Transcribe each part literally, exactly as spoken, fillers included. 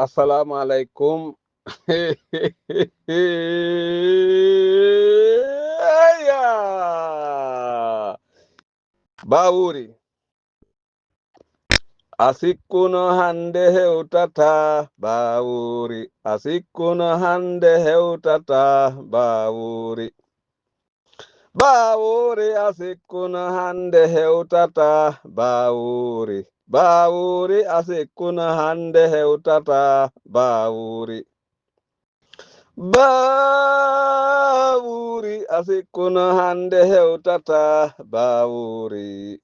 Assalaamu aleykum. Ayya! Baawuri. A sikkuno hande hewtata, Baawuri. A sikkuno hande hewtata, Baawuri. Baawuri a sikkuno hande hewtata, Baawuri. Baawuri a sikkuno hande hewtata, Baawuri. Baawuri a sikkuno hande hewtata, Baawuri.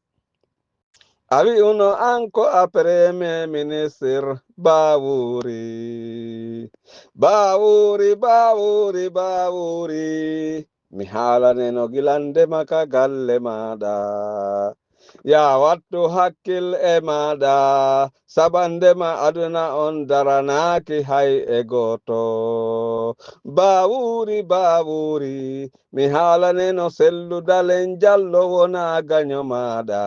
A wi'uno an ko a premier ministre, Baawuri. Baawuri, Baawuri, Baawuri. Mi haalaneno gila ndema ka galle maaɗa. Yaa wattu hakkil e maaɗa, saba ndema aduna on daranaaki hay e gooto. Baawuri, Baawuri, mi haalaneno Sellu Dalen Jallo wonaa gaɲo maaɗa.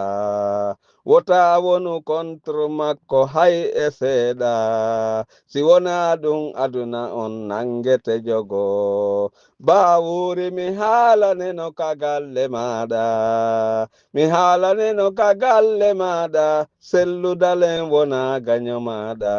Wota wonu contre makko hay e seeɗa. Si wonaa ɗun aduna on nangete jogo. Baawuri mi haalaneno ka galle maaɗa. Mi haalaneno ka galle maaɗa. Sellu Dalen wonaa gaɲo maaɗa.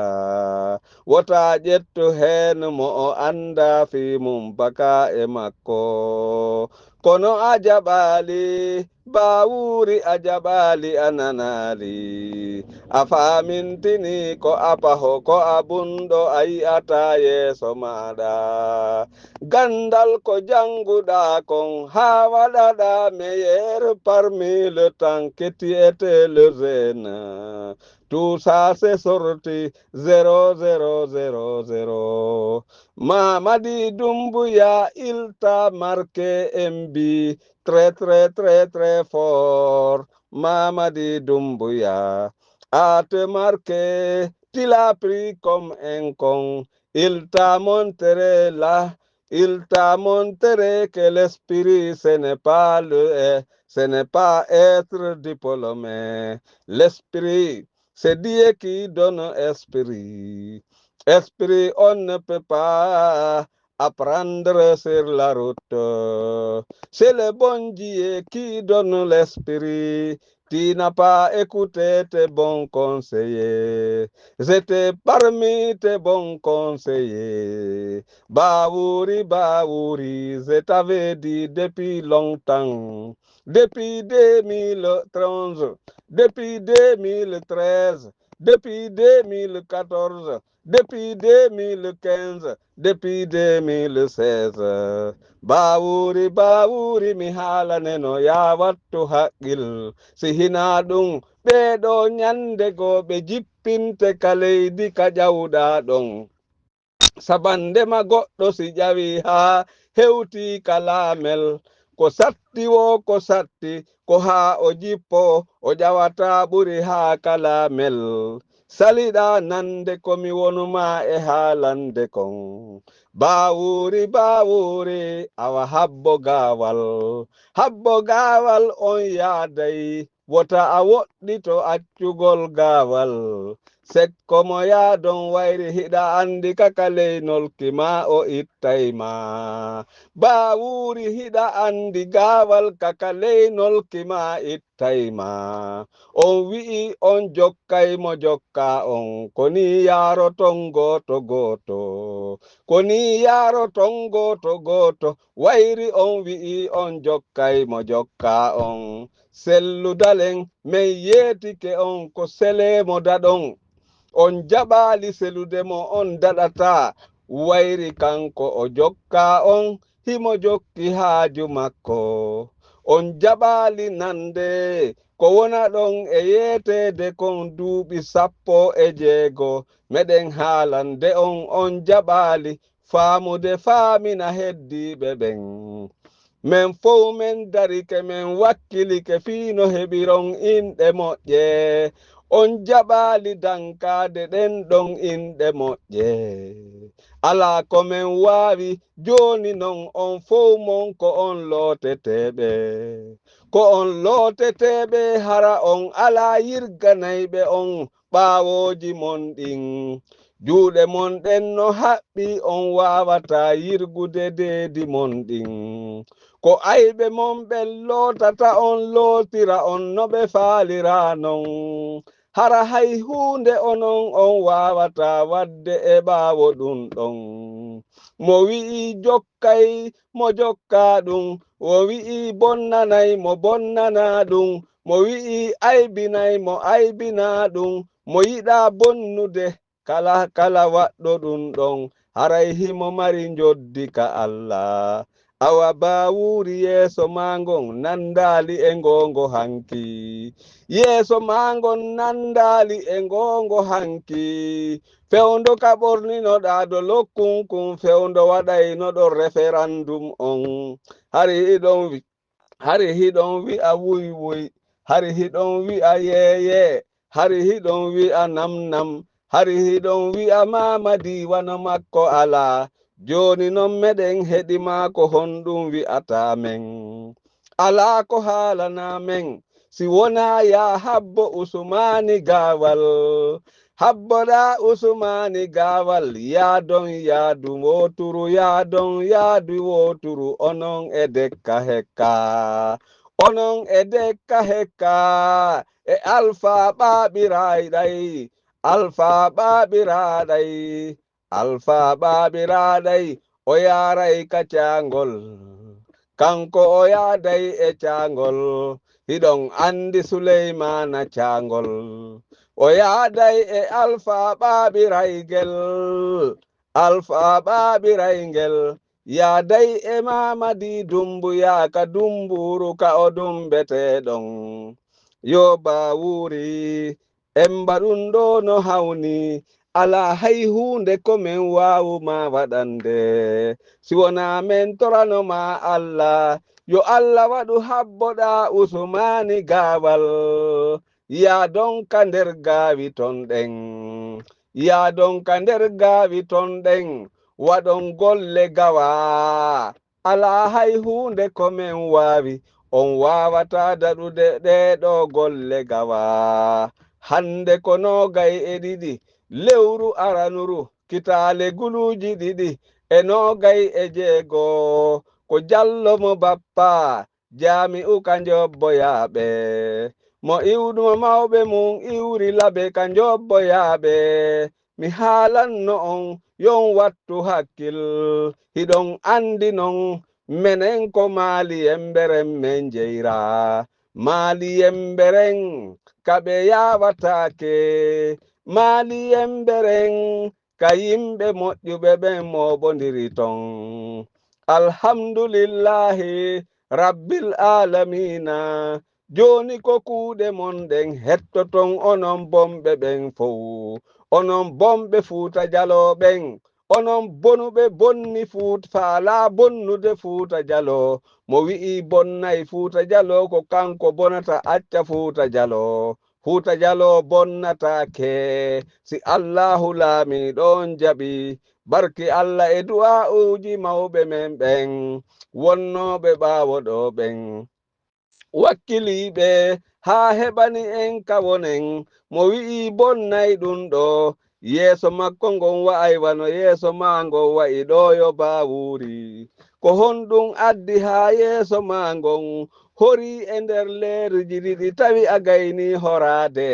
Wota ƴettu heen mo o anndaa fii mum baka e makko. Kono a jaɓaali, Baawuri a jaɓaali, a nanaali. A faamintini ko a paho, ko a bunɗo, a yi'ataa yeeso maaɗa. Ganndal ko jannguɗaa kon, haa waɗaɗaa meilleur parmi le temps que tu étais le jeune. Tout ça c'est sorti zéro zéro zéro zéro. Mamadi Doumbouya, il t'a marqué un but très, très, très, très fort. Mamadi Doumbouya a te marqué, tu l'as pris comme un con. Il t'a montré là, il t'a montré que l'esprit, ce n'est pas le, eh, ce n'est pas être diplômé. L'esprit, c'est Dieu qui donne esprit. Esprit, on ne peut pas apprendre sur la route. C'est le bon Dieu qui donne l'esprit. Tu n'as pas écouté tes bons conseillers. J'étais parmi tes bons conseillers. Baawuri, Baawuri, je t'avais dit depuis longtemps, depuis deux mille onze, depuis deux mille treize, depuis deux mille quatorze, depuis deux mille quinze, depuis deux mille seize. Baawuri, Baawuri, mi haalaneno, yaa wattu haqqil. Si hinaa ɗun, ɓee ɗoo ɲande goo ɓe jippinte ka leydi ka ƴawɗaa ɗon. Saba ndema goɗɗo si ƴawii haa hewtii ka laamel, ko satti woo ko satti, ko haa o jippoo, o ƴawataa ɓuri haa ka laamel. Saliɗaa nande ko mi wonu maa e haalande kon. Baawuri, Baawuri, awa habbo gaawal. Habbo gaawal on yaaday. Wota a woɗɗito accugol gaawal. Sekko mo yaadon wayri hiɗa andi ka ka leynol ki maa o ittay ma. Baawuri hiɗa andi gaawal ka ka leynol ki maa ittay ma. On wi'i on jokkay mo jokkaa on. Ko nii yaaroton gooto gooto. Ko nii yaaroton gooto gooto. Wayri on wi'i on jokkay mo jokkaa on. Sellu dalen, men yeetike on ko selee mo daɗon. On jaɓaali selude mo on daɗataa, wayri kanko o jokkaa on, himo jokki haaju makko. On jaɓaali nande ko wona ɗon e yeeteede kon duuɓi sappo e jeego, meɗen haalande on, on jaɓaali faamude faamina heddiiɓe ɓen. Men fow men darike, men wakkilike fii no heɓiron inɗe moƴƴe. On jaɓaali dankaade ɗen ɗon inɗe moƴƴe. Alaa ko men waawi jooni non, on fow mon ko on looteteeɓe. Ko on looteteeɓe, hara on alaa yirganayɓe on ɓaawooji mon ɗin. Juuɗe mon ɗen no haɓɓi, on waawataa yirgude deedi mon ɗin. Ko ayɓe mon ɓen lootata on, lootira on no ɓe faaliraa non. Hara hay huunde onon on waawataa waɗde e ɓaawo ɗun ɗon. Mo wi'i, "Jokkay," mo jokkaa ɗun. Mo wi'i, "Bonnanay," mo bonnanaa ɗun. Mo wi'i, "Aybinay," mo aybinaa ɗun. Mo yiɗaa bonnude, kala, kala waɗɗo ɗun ɗon, haray himo mari njoddi ka Alla. Awa baawuuri yeeso maa ngon nanndaali e ngoongo hanki. Yeeso maa ngon nanndaali e ngoongo hanki. Fewndo ka ɓorninoɗaa ɗo lokkun kun, fewndo waɗaynoɗo referandum on. Hari hiɗon wi-, hari hiɗon wi'a wuy wuy, hari hiɗon wi'a yee yee, hari hiɗon wi'a nam nam, hari hiɗon wi'a Maamadi wano makko alaa. Jooni non meɗen heɗi maa, ko honɗun wi'ataa men? Alaa ko haalanaa men, si wonaa yaa habbo Usumaani Gaawal. Habboɗaa Usumaani Gaawal, yaadon yaadu wooturu, yaadon yaadu wooturu, onon e dekka hekka. Onon e dekka hekka, e Alfaa Ɓaaɓiraaɗay, Alfaa Ɓaaɓiraaɗay, Alfaa Ɓaaɓiraaɗay, o yaaray ka caangol. Kanko o yaaday e caangol. Hiɗon anndi Suleymaana caangol. O yaaday e Alfaa Ɓaaɓiraygel. Alfaa Ɓaaɓiraygel yaaday e Maamadi Dummbuyaa ka Dummbuuru ka o dummbetee ɗon. Yo Baawuuri, Emba ɗun ɗoo no hawni, alaa hay huunde ko men waawu maa waɗande, si wonaa men torano maa Alla, yo Alla waɗu habboɗaa Usumaani Gaawal, yaadon ka nder gaawi ton ɗen, yaadon ka nder gaawi ton ɗen, waɗon golle gawa. Alaa hay huunde ko men waawi, on waawataa daɗude ɗee ɗoo golle gawa. Hannde ko noogay e ɗiɗi lewru aranuru, kitaale guluuji ɗiɗi e noogay e jeego, ko Jallo mo bappa jaami'u ka njobboyaaɓe. Mo iwɗuma mawɓe mun iwri labe ka njobboyaaɓe. Mi haalanno on, yo on wattu hakkil. Hiɗon anndi non, menen ko Maali Yemmberen men jeyraa. Maali Yemmberen ka ɓe yaawataake. Maali Yemmberen ka yimɓe moƴƴuɓe ɓen mooɓondiri ton. Alhamdulillaahi Rabbil Aalamiina. Jooni ko kuuɗe mon ɗen hettoton, onon bonɓe ɓen fow, onon bonɓe Fuuta Jaloo ɓen, onon bonuɓe bonni Fuut-, faalaa bonnude Fuuta Jaloo. Mo wi'i bonnay Fuuta Jaloo, ko kanko bonata, acca Fuuta Jaloo. Fuuta Jaloo bonnataake si Allaahu Laamiiɗo on jaɓi. Barki Alla e du'aa'uuji mawɓe men ɓen, wonnooɓe ɓaawo ɗoo ɓen. Wakkiliiɓe haa heɓani en ka wonen, mo wi'i bonnay ɗun ɗoo, yeeso makko ngon wa'ay wano yeeso maa ngon wa'i ɗoo, yo Baawuuri. Ko honɗun addi haa yeeso maa ngon horii e nder leeruji ɗiɗi, tawi a gaynii horaade?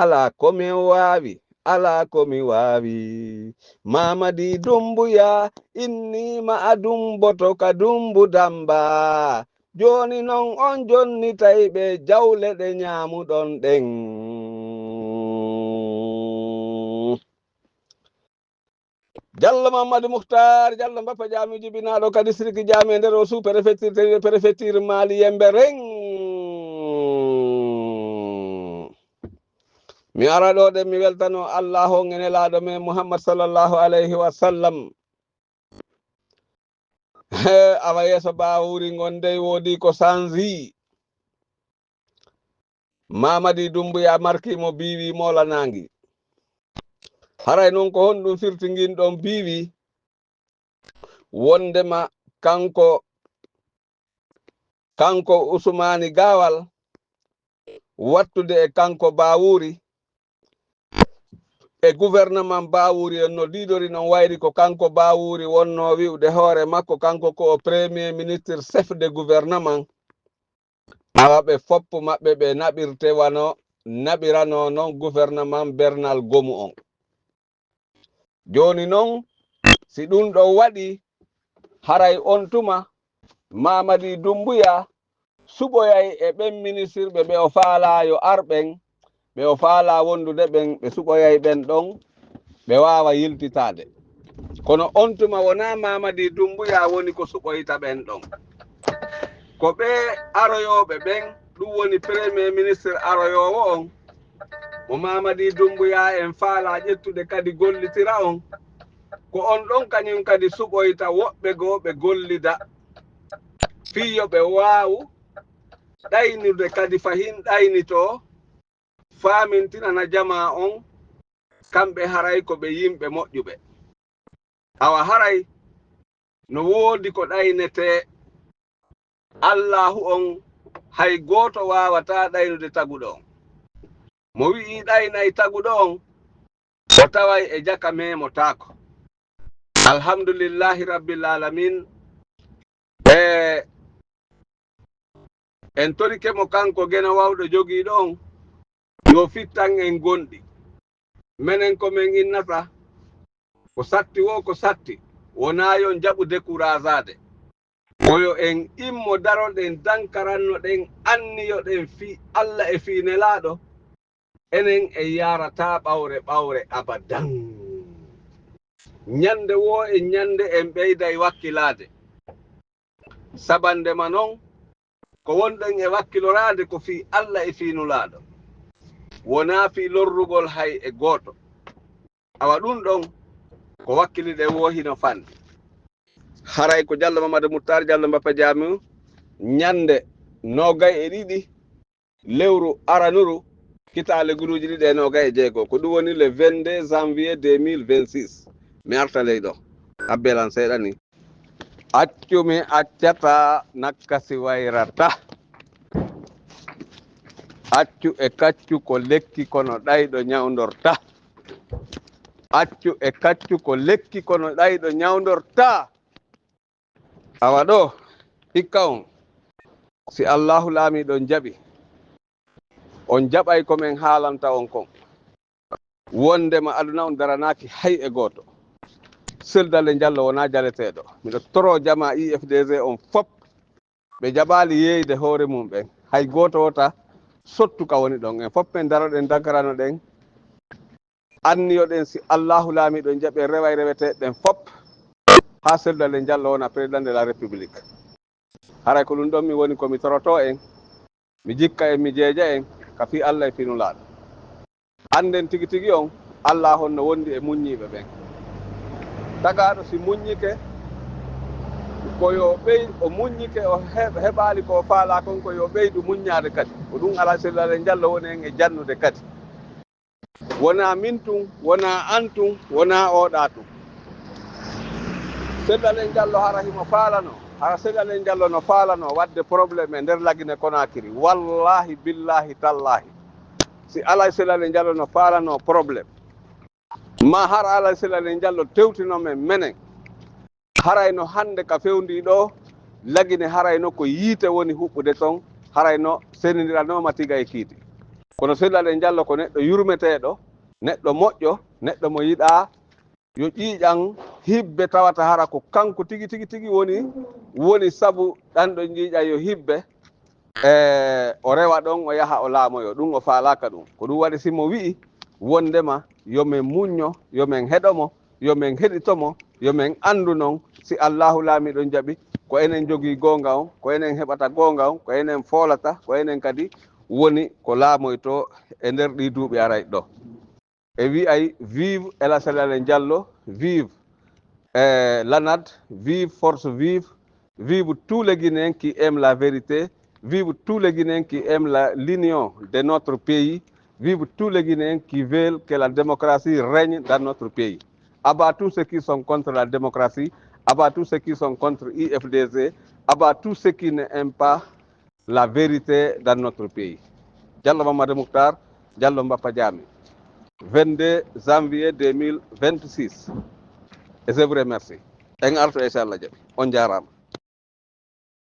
Alaa ko min waawi, alaa ko mi waawi. Maamadi Dummbuya inniima a Dummboto ka Dummbu Dammba. Jooni non on jonnitay ɓe jawle ɗe ñaamuɗon ɗen. Jallo Mammadu Muhtar, Jallo Mbappa Jaami jibinaaɗo ka district Jaami e nder o sous-préfecture, tenir préfecture Maali Yembe Reng. Mi ara ɗoo ɗen, mi weltano Allaahu on e Nelaaɗo men Muhammad sallallahu alayhi wa sallam. He, awa yeeso Baawuuri ngon dey woodi ko sanzi. Maamadi Dummbuya marki mo biiwi moolanaangi. Haray non ko honɗun firti ngin ɗon biiwi? Wondema kanko, kanko Usumaani Gaawal, wattude e kanko Baawuuri, e gouvernement Baawuri en no diidori non, wayri ko kanko Baawuri wonnoo wi'ude hoore makko, kanko ko o premier ministre, chef de gouvernement. Awa ɓe foppu maɓɓe ɓe naɓirte wano naɓiranoo non gouvernement Bernal Gomu on. Jooni non, si ɗun ɗon waɗii, haray on tuma Mamadi Dumbuya suɓoyay e ɓen ministirɓe ɓe o faalaa yo ar ɓen, ɓe o faalaa wondude ɓen, ɓe suɓoyay ɓen ɗon, ɓe waawa yiltitaade. Kono on tuma wonaa Mamadi Dumbuya woni ko suɓoyta ɓen ɗon. Ko ɓee aroyooɓe ɓen, ɗun woni premier ministre aroyoowo on, mo Mamadi Dumbuya en faalaa ƴettude kadi gollitira on, ko on ɗon kañun kadi suɓoyta woɓɓe goo ɓe gollida, fii yo ɓe waawu ɗaynude kadi fahin ɗaynitoo, faamintinana jamaa on, kamɓe haray ko ɓe yimɓe moƴƴuɓe. Awa haray no woodi ko ɗaynetee, Allaahu on hay gooto waawataa ɗaynude taguɗo on. Mo wi'ii ɗaynay taguɗo on, o taway e jaka meemotaako. Alhamdulillahi Rabbil Aalamiin. E en torike mo kanko Geno Wawɗo jogiiɗo on, yo fittan en gonɗi. Menen ko men innata, ko satti woo ko satti, wonaa yon jaɓu dekuraasaade. Ko yo en immo daroɗen, dankarannoɗen, anniyoɗen fii Alla e fii Nelaaɗo, enen en yaarataa ɓawre ɓawre abadan. Ñande woo e ñande en ɓeyday wakkilaade. Sabande ma non, ko wonɗen e wakkiloraade ko fii Alla e fii Nulaaɗo, wonaa fii lorrugol hay e gooto. Awa ɗun ɗon, ko wakkiliɗen woo hino fanɗi. Haray ko Jallo Mamadu Muttar Jallo Mbappa Jaamiu, ñande noogay e ɗiɗi lewru aranuru, kitaale guluuji ɗiɗi e noogay e jeego. Ko ɗun woni le vingt-deux janvier deux mille vingt-six. Mi arta ley ɗoo. Abbee lan seeɗa nii. Accu mi accata, nakkasi wayrata. Accu e kaccu ko lekki kono ɗayɗo ñawndorta. Accu e kaccu ko lekki kono ɗayɗo ñawndorta. Awa ɗoo, hikka on, si Allaahu Laamiiɗo on jaɓi, on jaɓay ko men haalanta on kon. Wondema aduna on daranaaki hay e gooto. Sel Dale Jallo wonaa jaleteeɗo. Miɗo toroo jamaa I F D G on fop, ɓe jaɓaali yeeyde hoore mum ɓen. Hay gooto wota sottu ka woni ɗon. En fop men daroɗen, dankaranoɗen, anniyoɗen si Allaahu Laamiiɗo on jaɓi, reway reweteeɓe ɓen fop, haa Sel Dale Jallo wona Président de la République. Haray ko ɗun ɗon mi woni ko mi torotoo en, mi jikka en, mi jeeja en, ka fii Alla e fii Nulaaɗo. Annden tigi tigi on, Alla honno wondi e muññiiɓe ɓen. Tagaaɗo si muññike, ko yo ɓey-, o muññike, o he-, heɓaali ko o faalaa kon, ko yo ɓeydu muññaade kadi. Ko ɗun alaa Sel Dale Jallo woni en e jannude kadi. Wonaa min tun, wonaa an tun, wonaa oo ɗaa tun. Sel Dale Jallo hara himo faalanoo, hara Sel Dale Jallo no faalanoo waɗde problème e nder Lagine Konaakiri. Wallaahi, billaahi, tallaahi. Si alaa Sel Dale Jallo no faalanoo problème, maa hara alaa Sel Dale Jallo tewtino men menen. Haray no hannde ka fewndii ɗoo, Lagine haray no ko yiite woni huɓɓude ton, haray no senindiranooma tiga e kiiti. Kono Sel Dale Jallo ko neɗɗo yurmeteeɗo, neɗɗo moƴƴo, neɗɗo mo yiɗaa yo ƴiiƴan hibbe, tawata hara ko kanko tigi, tigi, tigi woni, woni sabu ɗan ɗon ƴiiƴan yo hibbe, e, o rewa ɗon, o yaha o laamoyo. Ɗun o faalaaka ɗun. Ko ɗun waɗi si mo wi'i wondema yo men muñño, yo men heɗo mo, yo men heɗito mo, yo men anndu non si Allaahu Laamiiɗo on jaɓi, ko enen jogii goonga on, ko enen heɓata goonga on, ko enen foolata, ko enen kadi woni ko laamoytoo e nder ɗii duuɓi arayɗi ɗoo. E wi'ay, vive El Hadj Sel Dale Jallo, vive, eh, l'ANAD, vive Force Vive, vive tous les Guinéens qui aiment la vérité, vive tous les Guinéens qui aiment la, l'union de notre pays, vive tous les Guinéens qui veulent que la démocratie règne dans notre pays. À bas tous ceux qui sont contre la démocratie, à bas tous ceux qui sont contre I F D G, à bas tous ceux qui n'aiment pas la vérité dans notre pays. Jallo Mamadou Mouhtar, Jallo Mbappa Jaame. vingt-deux janvier deux mille vingt-six. Et je vous remercie. En artu, inchallah, jaɓi. On jaaraama.